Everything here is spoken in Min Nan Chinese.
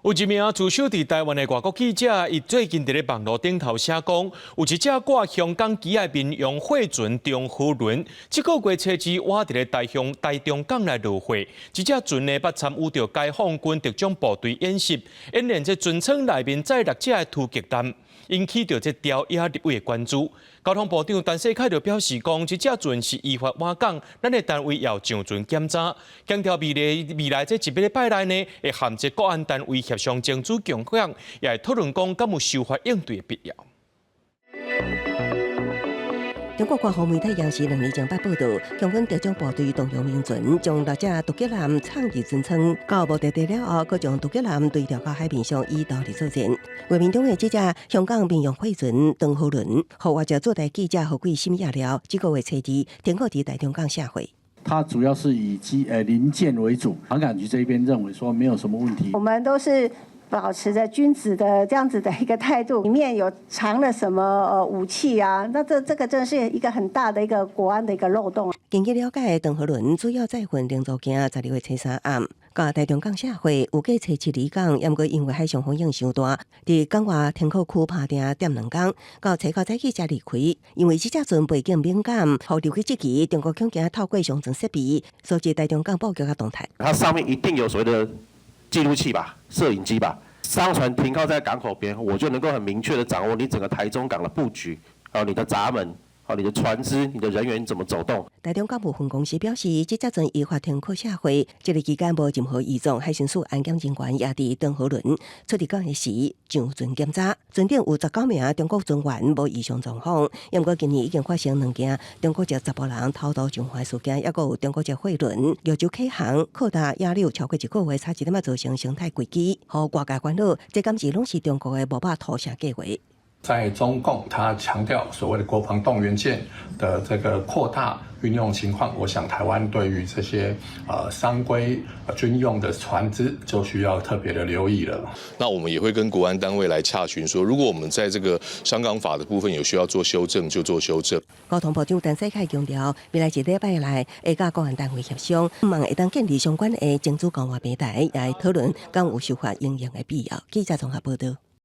有一名駐守佇台灣的外國記者，伊最近佇咧網路頂頭寫講，有一隻掛香港旗的民用貨船長河輪，這個月初二倚佇咧台向台中港來落貨。這隻船呢，捌參與著解放軍特種部隊演習，演練這船艙內面載六隻的突擊彈，引起著這朝野立委的關注。交通部長陳世凱就表示講，這隻船是依法倚港，咱的單位要上船檢查，強調未來未來這一禮拜內呢，會和這國安單位協商情資共享，也會討論講敢有修法應對的必要。中國官方媒體央視2年前捌報道，共軍特種部隊動用民船將六隻突擊艦藏入船艙，到目的地了後，閣將突擊艦對調到海面上以獨立作戰。畫面中的這隻香港民用貨船長河輪，予外籍駐台記者何貴審閱了，這個月初二停靠佇台中港卸貨。它主要是以機零件為主，航港局這邊認為說沒有什麼問題。我們都是保持着君子的這樣子的一個態度，裡面有藏了什麼武器啊？那這個真是一個很大的一個國安的一個漏洞。根據了解，長河輪主要載運零組件，12月初三暗到台中港卸貨，預計初七離港，毋過因為海上風湧傷大，佇港外停靠區拍碇踮2工，到初九早起才離開。因為這隻船背景敏感，予入去質疑中國恐驚透過上傳設備，鎖定台中港布局佮動態。它上面一定有所謂的記錄器吧、攝影機吧。商船停靠在港口邊，我就能夠很明確的掌握你整個台中港的布局，啊，你的閘門，啊，你的船隻、你的人員怎麼走動。台中港務分公司表示，這隻船依法停靠卸貨，這個期間無任何異狀，海巡署安檢人員也佇長河輪出入港的時上船檢查，船頂有19名中國船員無異常狀況。毋過今年已經發生兩件中國籍查埔人偷渡上岸事件，抑閣有中國籍貨輪越州啟航，擴大野柳超過一個月，差一點仔造成生態危機，予外界煩惱。這敢是攏是中國的無肉屠城計劃？在中共，他強調所謂的國防動員艦的這個擴大運用情況，我想台灣對於這些商規軍用的船隻就需要特別的留意了。那我們也會跟國安單位來洽詢，說如果我們在這個商港法的部分有需要做修正，就做修正。交通部長陳世凱強調，未來一禮拜內會佮國安單位協商，希望會當建立相關的情資交換平台，來討論敢有修法應用的必要。記者綜合報道。